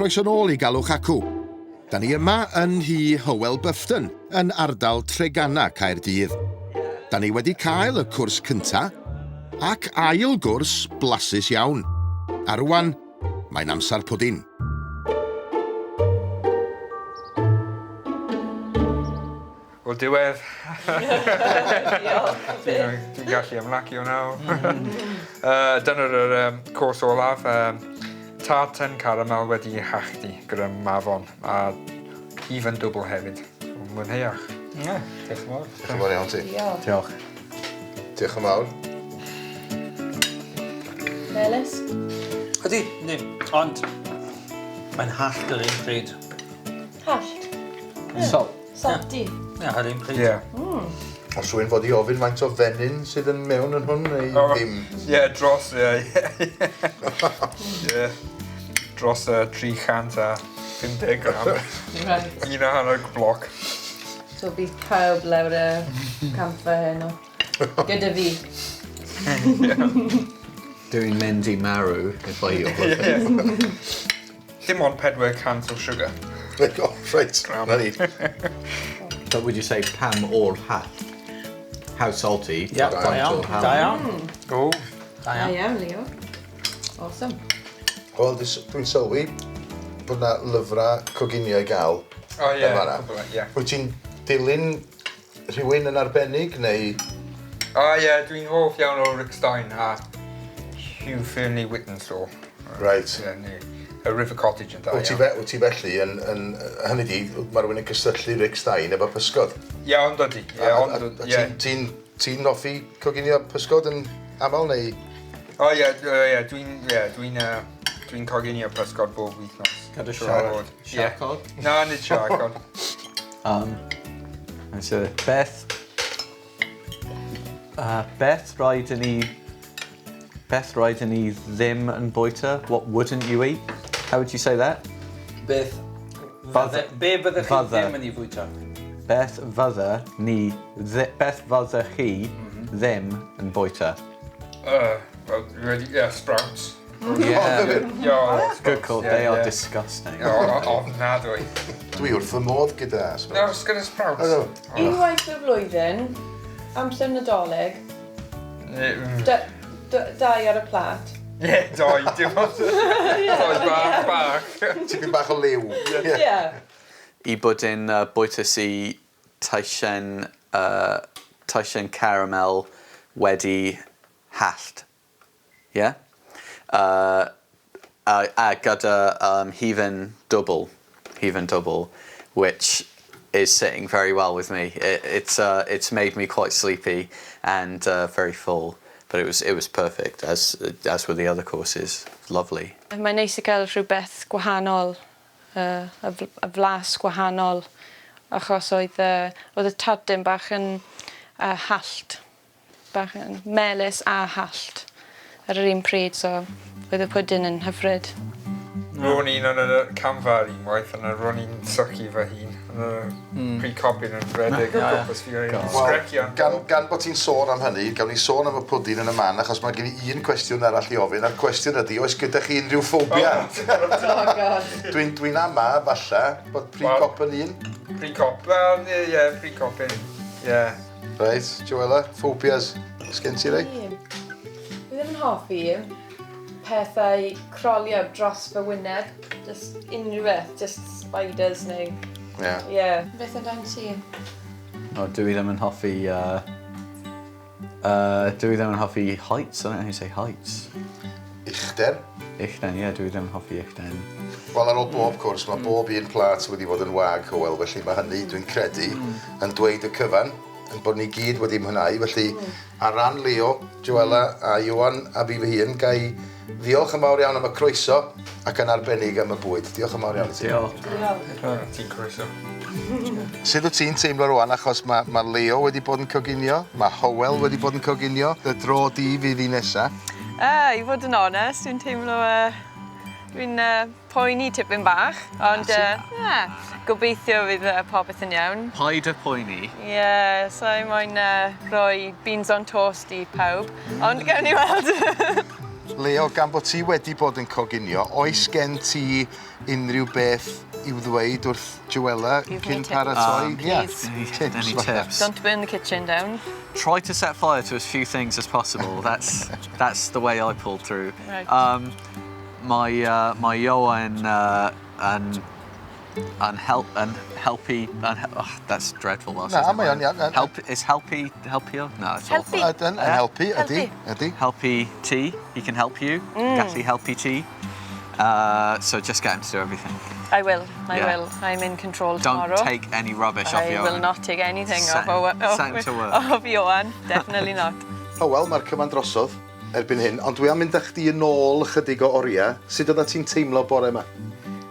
Croeso nôl i Galwch Acw. Da ni yma yn nhŷ Hywel Bufton yn ardal Treganna, Caerdydd. Da ni wedi cael y cwrs cynta ac ail gwrs blasus iawn. A rwan, mae'n amser pwdin. O'r diwedd. Diolch. Dwi'n gallu ymlacio nawr. Uh, Dyna'r yr, um, cwrs olaf. Um, tartan caramel wedi hachtu gyda mafon a hufen dwbl hefyd. So, mwynheuwch. Ie, yeah, diolch yn fawr. Diolch yn fawr iawn ti. Diolch. Diolch. Diolch yn fawr. Melys? Ydy, ydy. Ond mae'n hallt yr un pryd. Hallt? Salt. Salty. Ie, ar un pryd. Ie. Os rwy'n fod i ofyn faint o fenyn sydd yn mewn yn hwn neu O, ddim? Ie, dros, ie, ie. Ie. Dros y 350 gram. Right. Un a hanner bloc. So bydd pawb lawr y campfa heno. Gyda fi. Dwi'n mynd i marw if I eat all of it. Dim ond 400 o sugar. Oh, reit, na ni. But would you say pam or hallt? How salty? Ie, da faint iawn, o'r hallt? da iawn. O. Da Da iawn. iawn, Leo. Awesome. Wel, dwi'n sylwi bod 'na lyfrau coginio i gael. O ie, yn fan'na. cwpl o- ie. Wyt ti'n dilyn rhywun yn arbennig neu... O ie, dwi'n hoff iawn o Rick Stein a Hugh Fearnley Whittingstall. Reit. Ie, ni. Y River Cottage yn da Wyt ti, fe, wyt ti felly yn, yn, hynny di, mae rhywun yn cysylltu Rick Stein efo pysgod. Ie, ond ydy. Ie, A- ond a- a ie. Ti'n ti ti'n hoffi coginio pysgod yn aml neu... O ie, o ie, dwi'n ie, dwi'n uh, dwi'n coginio pysgod bob wythnos. Gyda Siŵr o siarc- fod. Ie. siarcod? Na, nid siarcod. And so beth... Beth rhaid i ni... Beth rhaid i ni ddim yn bwyta? What wouldn't you eat? How would you say that? Beth Fydde- Be fyddech chi fydde. ddim yn ei fwyta? Beth fydde ni... Beth fydde chi ddim yn bwyta? Well, dwi wedi, ie, sprouts. Yeah. Ie, Good call. Ie, They are ie. disgusting. O, ofnadwy. Dwi wrth fy modd gyda No, sprouts. gyda sprouts. Ydw. Unwaith y flwyddyn, amser Nadolig, Ie, dau ar y plat. Ie, doi, dim ond. Doi bach, bach. Tipyn bach o liw. Ie. Ie. I bod yn bwytas i teisen, teisen caramel wedi hallt. Yeah? A gyda hufen dwbl, hufen dwbl, which is sitting very well with me. It's made me quite sleepy and very full, but it was perfect, as were the other courses. Lovely. Mae'n neis i gael rhywbeth gwahanol, y flas gwahanol, achos oedd y tartyn bach yn hallt, bach yn melys a hallt ar yr un pryd, so oedd y pwdin yn hyfryd. Ro'n i'n yn y camfa ar unwaith, a ro'n i'n sychu fy hun. Yn y pry copyn yn rhedeg o gwmpas fi, o'n i'n Wel, sgrechian. gan bod ti'n sôn am hynny, gawn ni sôn am y pwdin yn y man, achos mae gen i un cwestiwn arall i ofyn, a'r cwestiwn ydy, oes gyda chi unrhyw ffobia? Oh God. Dwi'n dwi ama, falle, bod pry Wel- cop yn un. Pry cop, wel, ie, ie, pry copyn. Ie. Reit, Joella, phobias, sgen ti rai? Dwi ddim yn hoffi pethau crawlio dros fy wyneb. Just unrhyw beth, just spiders neu... Ie. Ie. Yeah. Beth amdan ti? O, dwi ddim yn hoffi... Dwi ddim yn hoffi heights. I don't know how you say heights. Uchder. Uchden, ie, yeah, dwi ddim yn hoffi uchden. Wel, ar ôl bob cwrs, mae bob un plat wedi bod yn wag, Hywel, felly mae hynny, dwi'n credu, yn dweud y cyfan, yn bod ni gyd wedi mwynhau. Felly, ar ran Leo, Joella a Iwan a fi fy hun, ga i ddiolch yn fawr iawn am y croeso ac yn arbennig am y bwyd. Diolch yn fawr iawn i ti. Diolch. Diolch. Ti'n croeso. Sut wyt ti'n teimlo rwan achos mae, mae Leo wedi bod yn coginio, mae Hywel wedi bod yn coginio, dy dro di fydd i nesa. I fod yn onest, dwi'n teimlo... Dwi'n poeni tipyn bach, ond yeah, gobeithio fydd popeth yn iawn. Paid â poeni. Ie, yeah, so i moyn rhoi beans on toast i pawb, ond gawn ni weld. Leo, gan bod ti wedi bod yn coginio, oes gen ti unrhyw beth i'w ddweud wrth Joella Give me cyn tips. paratoi? Yeah, Please. tips. Any falle. tips? Don't burn the kitchen down. Try to set fire to as few things as possible. That's that's the way I pulled through. Right. My my Ioan and and help and helpy and oh, that's dreadful. Welsh, Na, isn't it? mae o'n iawn. Help is helpy helpio? No, it's Helpu. awful. Ydyn, yn helpu, ydy, ydy. Helpy tea. He can help you. Gallu helpu ti. So just get him to do everything. I will. I Yeah. will. I'm in control Don't tomorrow. take any rubbish off I Ioan. will not take anything Set off, him- Owen, set him to work. off Ioan. Definitely not. O wel, mae'r cyfan drosodd erbyn hyn, ond dwi am mynd â chdi yn ôl ychydig o oriau. Sut oeddet ti'n teimlo bore yma?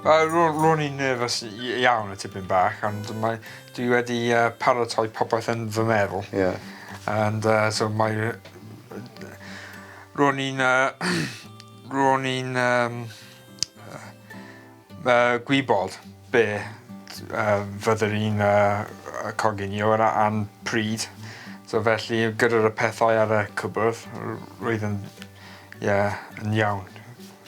Ro'n i'n nervous iawn y tipyn bach, ond mae, dwi wedi paratoi popeth yn fy meddwl. Ie. And so mae... Ro'n i'n gwybod be fydde'r un coginio ar an pryd. So felly gyda'r y pethau ar y cwbwrdd, roedd yn, yeah, yn iawn.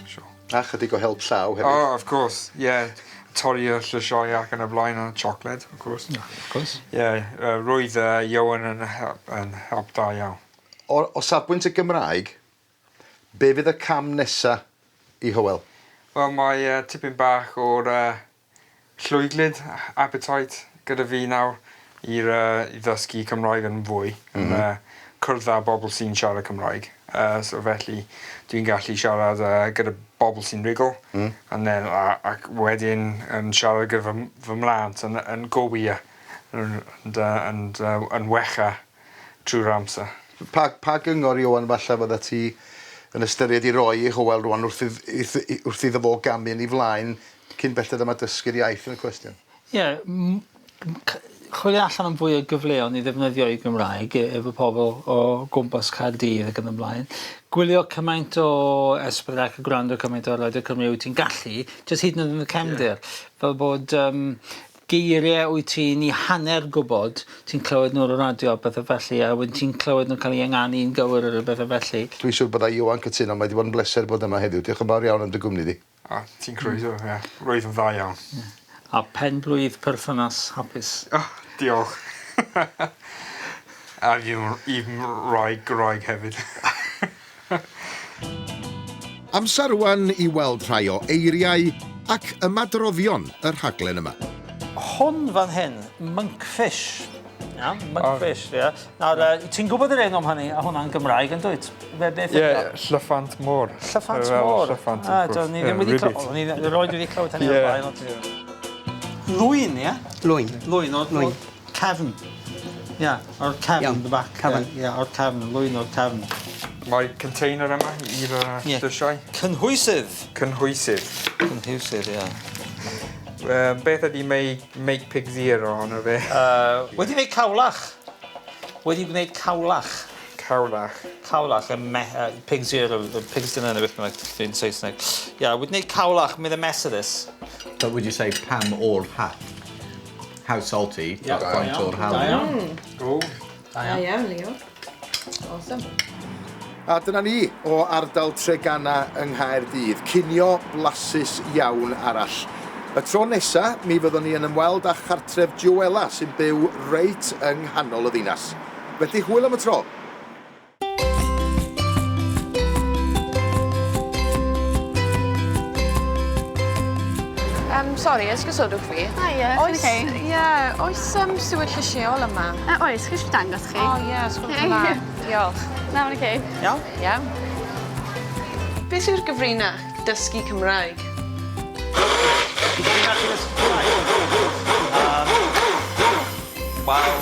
Sure. A chydig o help llaw hefyd. Oh, of course, yeah. Torri y llysiau ac yn y blaen a chocolate, of course. Of course. Yeah, roedd Ioan yn help da iawn. O safbwynt y Gymraeg, be fydd y cam nesa i Hywel? Wel, mae tipyn bach o'r llwyglyd appetite gyda fi nawr i ddysgu Cymraeg yn fwy. Mm -hmm. Cwrdd â bobl sy'n siarad Cymraeg. So felly dwi'n gallu siarad gyda bobl sy'n rhugl. And then, ac wedyn yn siarad gyda fy mhlant yn gywir yn wella trwy'r amser. Pa gyngor, Ioan, falle fydda ti yn ystyried i roi i Hywel rwan wrth iddo fo gamu yn ei flaen cyn belled yma dysgu'r iaith yn y cwestiwn? Ie, yeah, chwilio allan am fwy o gyfleon i ddefnyddio i Gymraeg efo pobl o gwmpas Caerdydd ac yn y blaen. Gwylio cymaint o S4C a gwrando cymaint o Radio Cymru wyt ti'n gallu, jyst hyd yn oed yn y cefndir. Fel bod geiriau wyt ti'n i hanner gwybod, ti'n clywed nhw ar y radio a bethau felly, a wedyn ti'n clywed nhw'n cael ei ynganu'n gywir ar y bethau felly. Dwi'n siŵr byddai Ioan cytuno, mae wedi bod yn bleser bod yma heddiw. Diolch yn fawr iawn am dy gwmni di. A ti'n croeso, ie. Yeah. Roedd yn dda iawn. A pen-blwydd perthynas hapus. Oh, diolch. A even wraig hefyd. Amser rwan i weld rhai o eiriau ac ymadroddion y rhaglen yma. Hwn fan hyn, monkfish. Ia, monkfish, ie. Nawr, ti'n gwybod yr enw am hynny, a hwnna'n Gymraeg yn dwyt? Fe beth Ie, yw e? llyffant môr. Llyffant Fel môr. Llyffant, Ah, of course. do, ni ddim wedi Ribbit. clywed, ni roed wedi clywed hynny o'r Ie. blaen. Lwyn, ie? Lwyn. Lwyn, o'r Lwyn. o'r cefn. Ie, o'r cefn, Iawn, the back. cefn. Ie, o'r cefn, lwyn o'r cefn. Mae container yma i'r Ie. llysiau. Cynhwysydd. Cynhwysydd. Cynhwysydd, ie. Beth ydy make pig's ear ohono fe? Wedi gwneud cawlach. Wedi gwneud cawlach. Cawlach. Cawlach, y pig's ear, y pig's dinner neu beth bynnag yn Saesneg. Ie, wedi gwneud cawlach, made a mess of this. But would you say pa mor hallt? How salty? Yeah. Faint o'r Da halen. iawn. O, Da Da iawn. iawn, Leo. Awesome. A dyna ni o ardal Treganna yng Nghaerdydd. Cinio blasus iawn arall. Y tro nesa, mi fyddwn ni yn ymweld â chartref Joella sy'n byw reit yng nghanol y ddinas. Felly hwyl am y tro. Sorry, esgusodwch fi. Hiya, Oes, okay. ie, oes steward llysieuol yma? Oes, chi eisiau dangos chi? O ie, sgwelwch yn dda. Diolch. Na, mae'n okay. Iawn? Iawn. Beth yw'r gyfrinach dysgu Cymraeg? Gyfrinach i ddysgu Cymraeg? Wel,